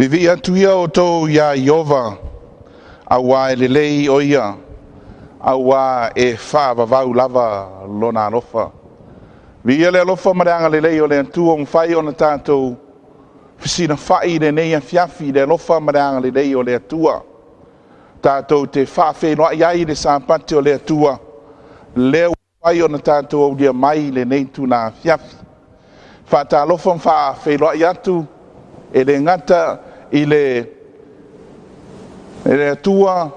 Viivii atu ia outou iā Ieova, auā e lelei o ia, auā e faavavau lava lona alofa. Viia le alofa ma le agalelei o le Atua ua mafai ona tatou fesilafai i lenei afiafi i le alofa ma le agalelei o le Atua. Tatou te faafeiloai ai i le Sapati o le Atua, lea ua mafai ona tatou aulia mai i lenei itula afiafi. E faatalofa ma faafeiloai atu e le gata i le Atua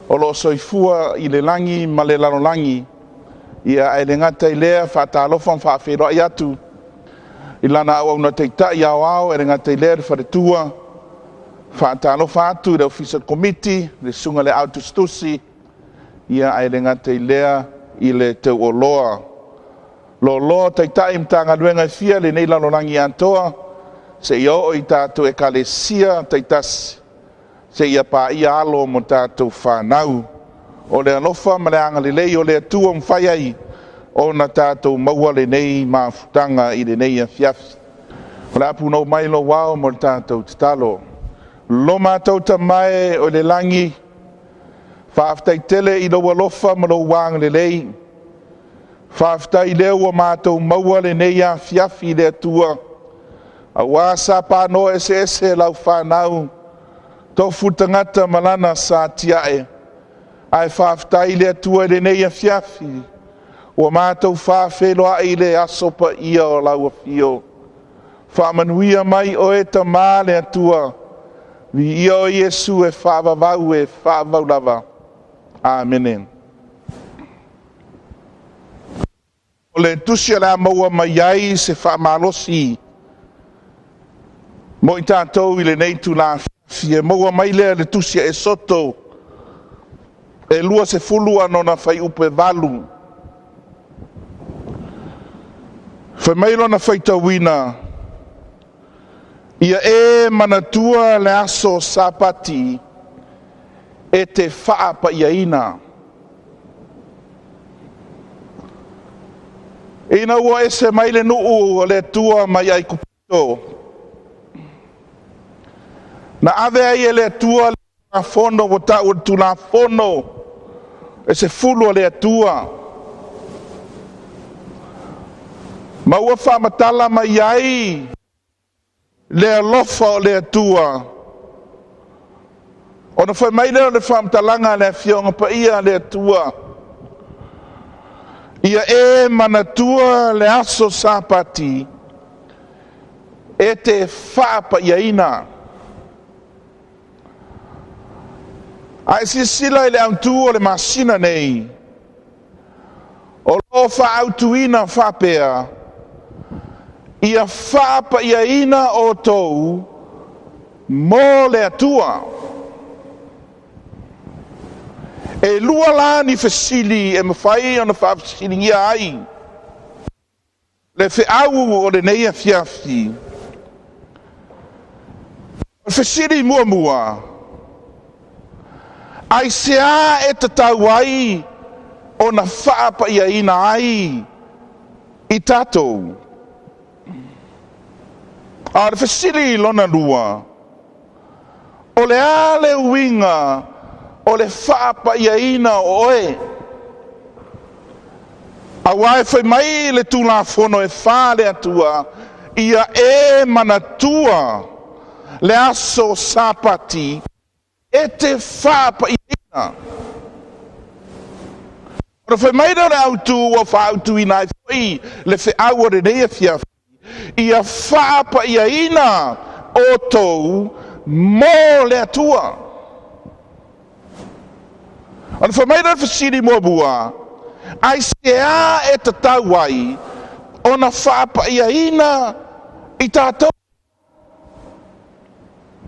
o lo o soifua i le lagi ma le lalolagi, ae le gata i lea, e faatalofa ma faafeiloai atu i lana auauna taitai aoao, e le gata i lea le faletua. E faatalofa atu i le Ofisa Komiti, le susuga i le Au Tusitusi, ae le gata i lea i le teuoloa loaloa o Taitai o Matagaluega e fia i lenei lalolagi atoa, seia oo i tatou Ekalesia taitasi, seia paia alo ma tatou fanau. O le alofa ma le agalelei o le Atua ua mafai ai ona tatou maua lenei mafutaga i lenei afiafi. O le a punou mai lou ao mo le tatou tatalo. Lo matou Tama e o i le lagi, faafetai tele i lou alofa ma lou agalelei, faafetai o lea ua matou maua lenei afiafi le Atua, aua sapa noa eseese lau fanau, tofu le tagata ma lana sa tiae, ae faafetai le Atua i lenei afiafi ua matou faafeiloai i le aso paia o lau afio. Faamanuia mai oe Tama le Atua, viia oe Iesu e faavavau, e faavavau lava. Amene. O le tusi o le a maua mai ai se faamalosi mo i tatou i lenei itula afiafi, e maua mai lea i le tusi a Esoto e 20 lona fuaiupu e 8. Fai mai lona faitauina, “Ia e manatua le aso Sapati e te faapaiaina.” Ina ua ese mai le nuu o le Atua mai Aikupito, na ave ai e le Atua le Tulafono ua taua o le Tulafono e 10 a le Atua, ma ua faamatala mai ai le alofa o le Atua, ona fai mai lea o le faamatalaga a le Afioaga Paia a le Atua, “Ia e manatua le aso Sapati e te faapaiaina.” A e silasila i le autu o le masina nei, o lo o faautuina faapea, ia faapaiaina outou mo le Atua. E lua la ni fesili e mafai ona faafesiligia ai le feau o lenei afiafi. O le fesili muamua, aisea e tatau ai ona faapaiaina ai i tatou? A o le fesili lona lua, o le a le uiga o le faapaiaina o oe? Aua e fai mai le Tulafono e fa a le Atua, “Ia e manatua le aso Sapati e te faapaiaina.” Ona fai mai lea o le autu ua faautuina ai foi le feau o lenei afiafi, ia faapaiaina outou mo le Atua. Ona fai mai lea o le fesili muamua, aisea e tatau ai ona faapaiaina i tatou?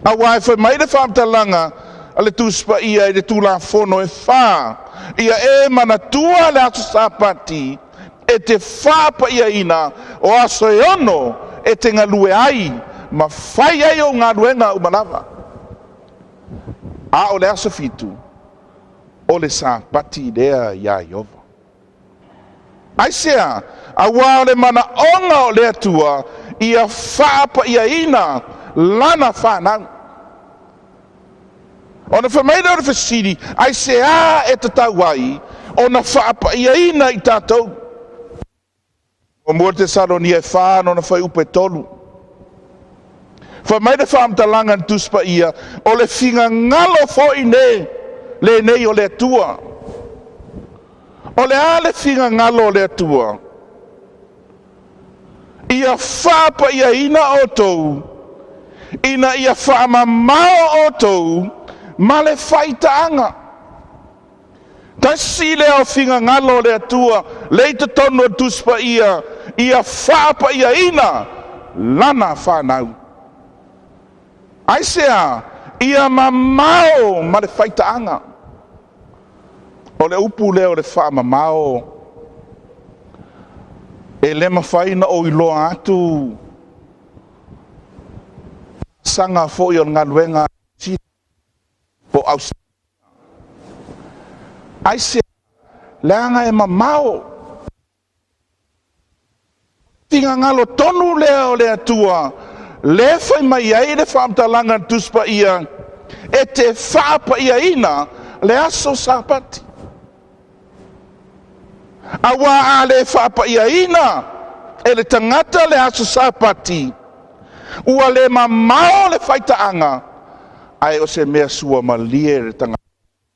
Aua e fai mai le faamatalaga a le Tusi Paia i le Tulafono e fa, “Ia e manatua le aso Sapati e te faapaiaina, o aso e 6 e te galue ai ma fai ai ou galuega uma lava. A o le aso 7, o le Sapati lea ia Ieova.” Aisea? Aua o le manaoga o le Atua, ia faapaiaina lana fanau. Ona fai mai lea o le fesili, aisea e tatau ai ona faapaiaina i tatou? 1 Tesalonia e 4 lona fuaiupu e 3. Fai mai le faamatalaga a le Tusi Paia, o le finagalo foi lenei o le Atua. O le a le finagalo o le Atua? Ia faapaiaina outou, ina ia faamamao outou ma le faitaaga. Tasi lea o finagalo o le Atua lea i totonu o le Tusi Paia, ia faapaiaina lana fanau. Aisea? Ia mamao ma le faitaaga. O le upu lea o le faamamao, e le mafai ona ou iloa atu saga foi o le galuega po o Ausetalia. Aisea? Leaga e mamao. Finagalo tonu lea o le Atua, lea fai mai ai le faamatalaga a le Tusi Paia, e te faapaiaina le aso Sapati. Aua a le faapaiaina e le tagata le aso Sapati, ua le mamao le faitaaga, ae o se mea suamalie le tagata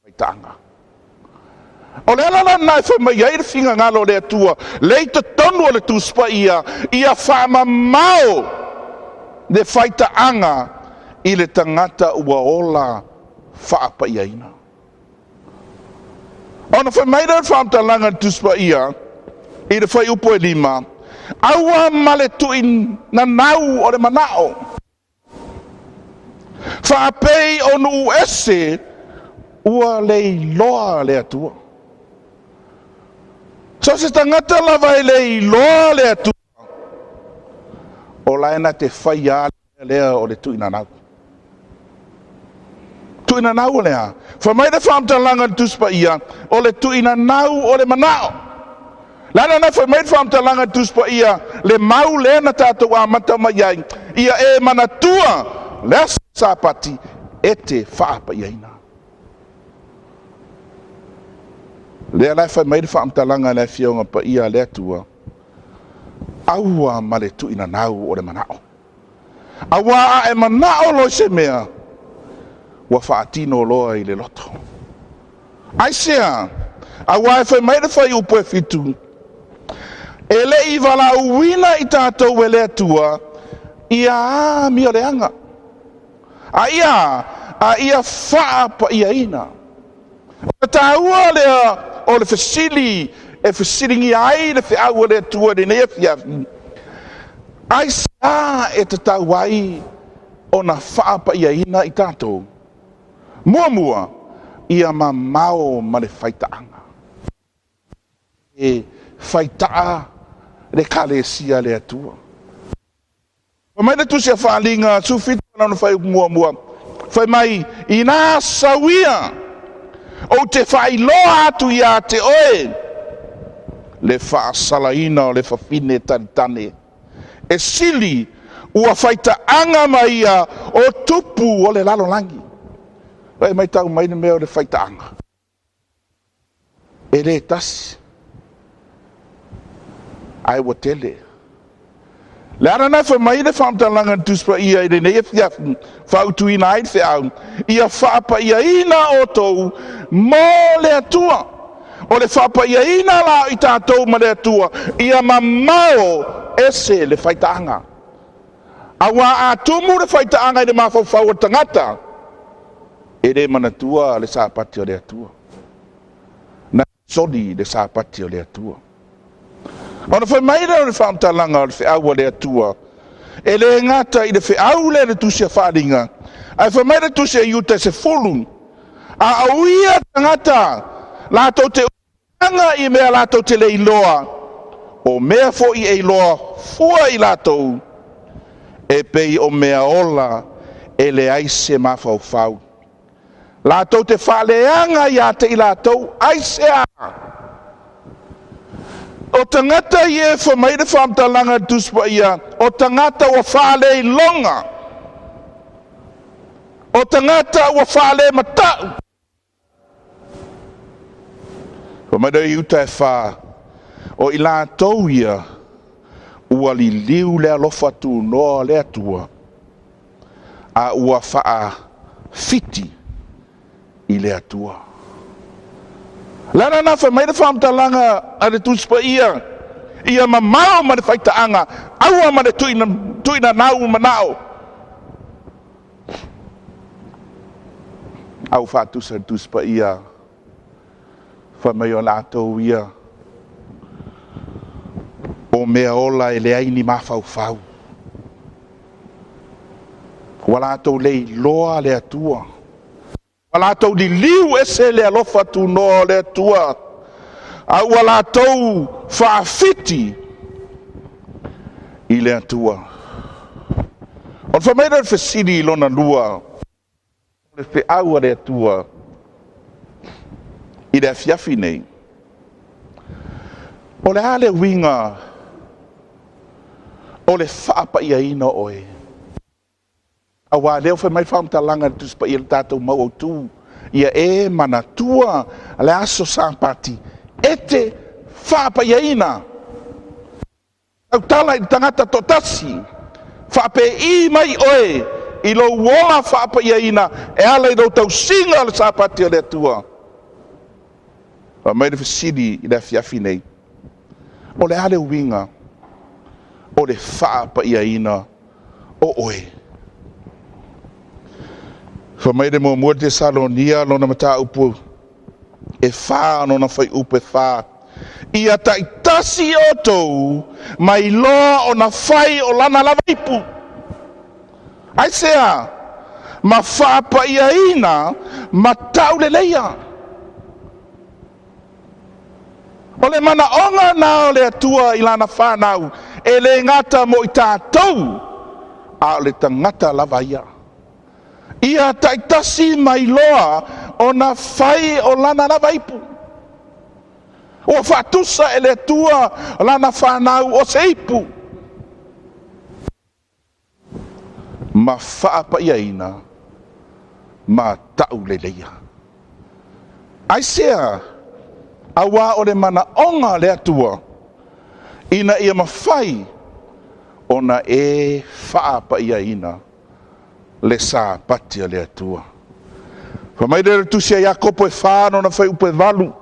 faitaaga. O le ala la lena e fai mai ai le finagalo o le Atua, lea i totonu o le Tusi Paia, ia faamamao le faitaaga i le tagata ua ola faapaiaina. Ona fai mai lea o le faamatalaga a le Tusi Paia i le fuaiupu e 5, aua ma le tuuinanau o le manao, faapei o nuu ese ua le iloa le Atua. So o se tagata lava e le iloa le Atua, o la e na te faia lea o le tuuinanau. Tuuinanau o le a? Fai mai le faamatalaga a le Tusi Paia, o le tuuinanau o le manao. Le ala lena fai mai le faamatalaga a le Tusi Paia, le mau lea na tatou amata mai ai, ia e manatua le aso Sapati e te faapaiaina. Lea la e fai mai le faamatalaga a le Afioga Paia a le Atua, aua ma le tuuinanau o le manao. Aua a e manao loa i se mea, ua faatino loa i le loto. Aisea? Aua e fai mai le fuaiupu e 7, e le i valaauina i tatou e le Atua ia amioleaga, a ia faapaiaina. O le taua lea o le fesili e fesiligia ai le feau a le Atua i lenei afiafi, aisea e tatau ai ona faapaiaina i tatou? Muamua, ia mamao ma le faitaaga. E faitaa le Ekalesia a le Atua. Fai mai le Tusi a Faaaliga 17 lona fuaiupu muamua, fai mai, ina sauia ou te faailoa atu ia te oe le faasalaina o le fafine talitane, e sili ua faitaaga ma ia o tupu o le lalolagi. E matau mai le mea o le faitaaga. E le tasi, ae ua tele. Le ala lena fai mai le faamatalaga a le Tusi Paia i lenei afiafi, fautuina ai le feau, ia faapaiaina outou mo le Atua. O le faapaiaina la o i tatou ma le Atua, ia mamao ese le faitaaga. Aua a tumu le faitaaga i le mafaufau o le tagata, e le manatua le Sapati o le Atua. Na soli le Sapati o le Atua. Ona fai mai lea o le faamatalaga o le feau a le Atua, e le gata i le feau lea i le Tusi a Faaaliga, ae fai mai le Tusi a Iuta e 10, a o ia tagata latou te aga i mea latou te le iloa, o mea foi e iloa fua i latou, e pei o mea ola e leai se mafaufau. Latou te faaleaga ia te i latou, aisea? O tagata ia e fai mai le faamatalaga a le Tusi Paia, o tagata ua faaleiloga. O tagata ua faalemata'u. Fai mai lea o Iuta e 4, o i latou ia ua liliu le alofa tunoa o le Atua, a ua faafiti i le Atua. O le ala lena fai mai le faamatalaga a le Tusi Paia, ia mamao ma le faitaaga, aua ma le tuuinanau manao. A ua faatusa e le Tusi Paia, fai mai o latou ia o meaola e leai ni mafaufau, ua latou le iloa le Atua, ua latou liliu ese le alofa tunoa o le Atua, a ua latou faafiti i le Atua. Ona fai mai lea o le fesili lona lua, o le feau a le Atua i le afiafi nei, o le a le uiga o le faapaiaina o oe? Aua o lea ua fai mai le faamatalaga a le Tusi Paia i le tatou mau autu, ia e manatua le aso Sapati e te faapaiaina. Tautala i le tagata toatasi, faapei mai oe i lou ola faapaiaina e ala i lou tausiga o le Sapati o le Atua. Fai mai le fesili i le afiafi nei, o le a le uiga o le faapaiaina o oe? Fai mai le muamua Tesalonia lona mataupu e 4 lona fuaiupu e 4, ia taitasi outou mai loa ona fai o lana lava ipu. Aisea? Ma faapaiaina ma tauleleia. O le manaoga na o le Atua i lana whanau, e le gata mo i tātou, a o le tagata lava ia. Ia taitasi mai loa ona fai o lana lava ipu. Ua faatusa e le Atua lana whanau o se ipu. Ma faapaiaina ma tauleleia. Aisea, aua o le manaoga le Atua, ina ia mafai ona e faapaiaina le Sapati a le Atua. Fai mai lea o le tusi a Iakopo e 4 lona fuaiupu e 8,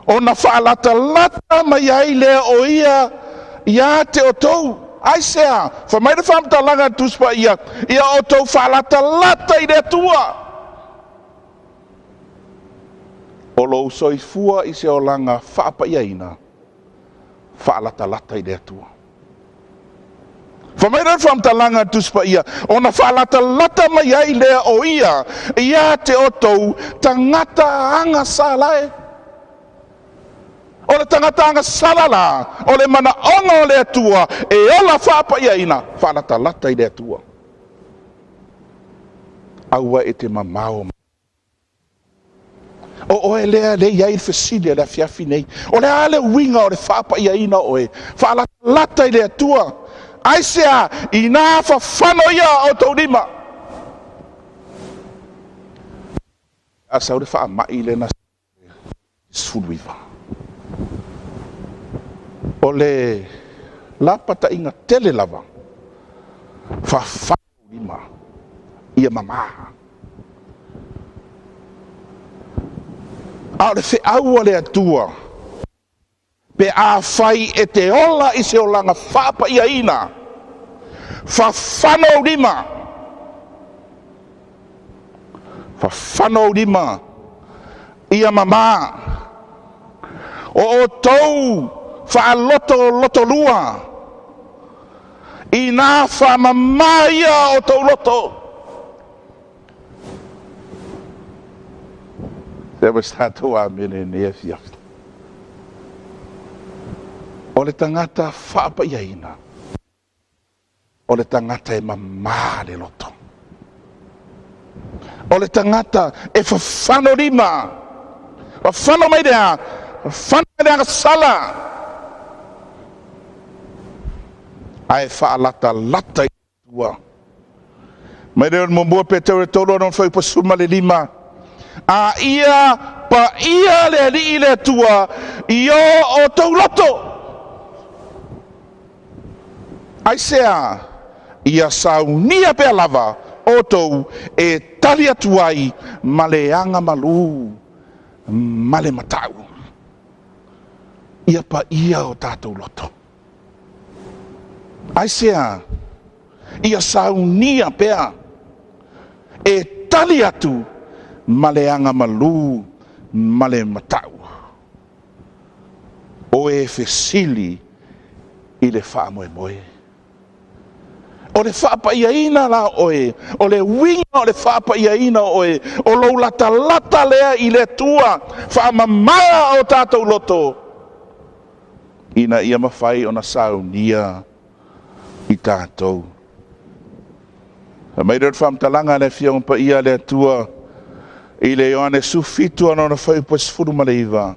ona faalatalata mai ai lea o ia ia te outou. Aisea, fai mai le faamatalaga a le Tusi Paia, ia outou faalatalata i le Atua. O lou soifua i se olaga faapaiaina, faalatalata i le Atua. Fai mai le faamatalaga a le Tusi Paia, ona faalatalata mai ai lea o ia ia te outou tagata agasala e. O le tagata agasala la, o le manaoga o le Atua e ola faapaiaina, faalatalata i le Atua. Aua e te mamao. O oe lea le i ai le fesili a le afiafi nei. O le a le uiga o le faapaiaina o oe? Faalatalata i le Atua. Aisea, ina fafano ia o outou lima. A sau le faamai lena 19. O le lapataiga tele lava, fafano lima, ia mamā. A o le feau a le Atua, pe a fai e te ola i se olaga faapaiaina, fafano ou lima, fafano ou lima, ia mamā. O outou faalotolotolua, ina faamamā ia o outou loto. Se ma se tatou amene nei afiafi. O le tagata faapaiaina, o le tagata e mamā le loto. O le tagata e fafano lima, fafano mai lea, fafano mai le agasala, ae faalatalata i tua. Mai le o le muamua Peteru e 3 ona fuaiupu 15, a ia paia le Alii le Atua i o outou loto. Aisea? Ia saunia pea lava outou e tali atu ai ma le agamalu ma le matau. Ia paia o tatou loto. Aisea? Ia saunia pea e tali atu ma le agamalu ma le matau. O e fesili i le faamoemoe. O le faapaiaina la o oe, o le uiga o le faapaiaina o oe, o lou latalata lea i le Atua, faamama o tatou loto, ina ia mafai ona saunia i tatou. Fai mai lea o le faamatalaga a le Afioga Paia a le Atua i le Ioane 17 ana ona fuaiupu e 19,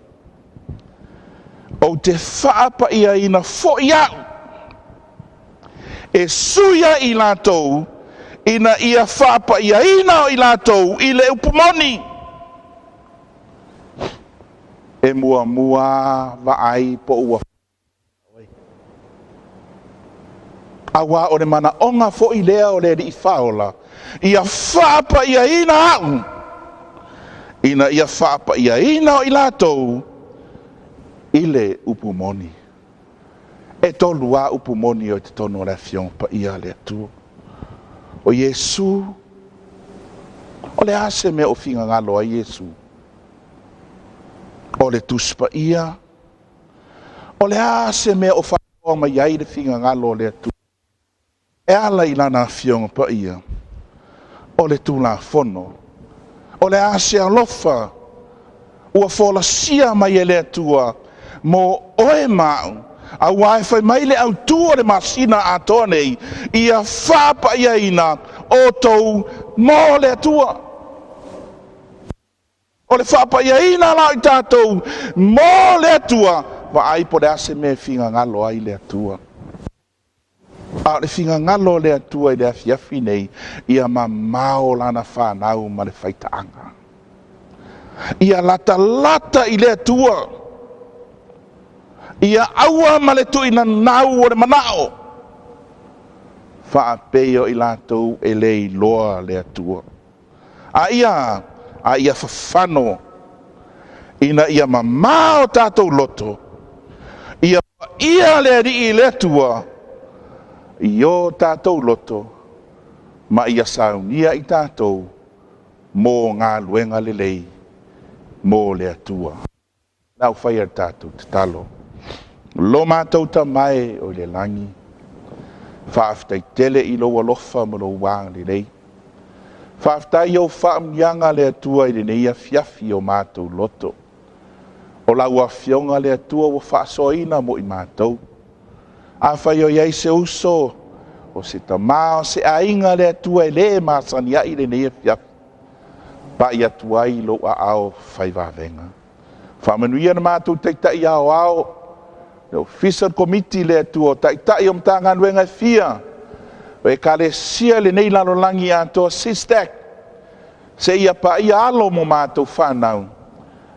ou te faapaiaina foi au e sui ai i latou, ina ia faapaiaina o i latou i le upu moni. E muamua vaai po ua aua o le manaoga foi lea o le Alii Faaola, ia faapaiaina au, ina ia faapaiaina o i latou i le upu moni. E tolu lava upu moni o i totonu o le Afioga Paia a le Atua. O Iesu, o le a se mea o finagalo ai Iesu? O le Tusi Paia, o le a se mea o faailoa mai ai le finagalo o le Atua? E ala i Lana Afioga Paia, o le Tulafono. O le a se alofa ua folasia mai e le Atua mo oe ma au, aua e fai mai le autu o le masina atoa nei, ia faapaiaina outou mo le Atua. O le faapaiaina la o i tatou mo le Atua, vaai po o le a se mea e finagalo ai le Atua. A o le finagalo o le Atua i le afiafi nei, ia mamao lana fanau ma le faitaaga. Ia latalata i le Atua. Ia aua ma le tuuinanau o le manao, faapei o i latou e le iloa le Atua. A ia fafano, ina ia mamao tatou loto, ia paia le Alii i le Atua, i o tatou loto, ma ia saunia i tatou mo galuega lelei mo le Atua. Lau fai a le tatou tatalo. Lo matou Tama e o i le lagi, faafetai tele i lou alofa ma lou agalelei. Faafetai i ou faamanuiaga le Atua i lenei afiafi o matou loto. O lau afioga le Atua ua faasoaina mo i matou. Afai o i ai se uso, o se tama, o se aiga le Atua e le masani ai lenei afiafi, pai atu ai lou aao fai vavega. Faamanuia na matou taitai ao ao, le ofisa o le komiti le Atua, o taitai o Matagaluega e fia, o ekalesia lenei lalolagi atoa SISTAC, se ia paia alo mo matou whanau,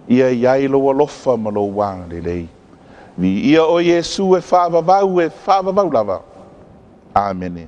ia iai lou alofa ma lou agalelei. Viia o Iesu e whaavavau e whaavavau lava. Amene.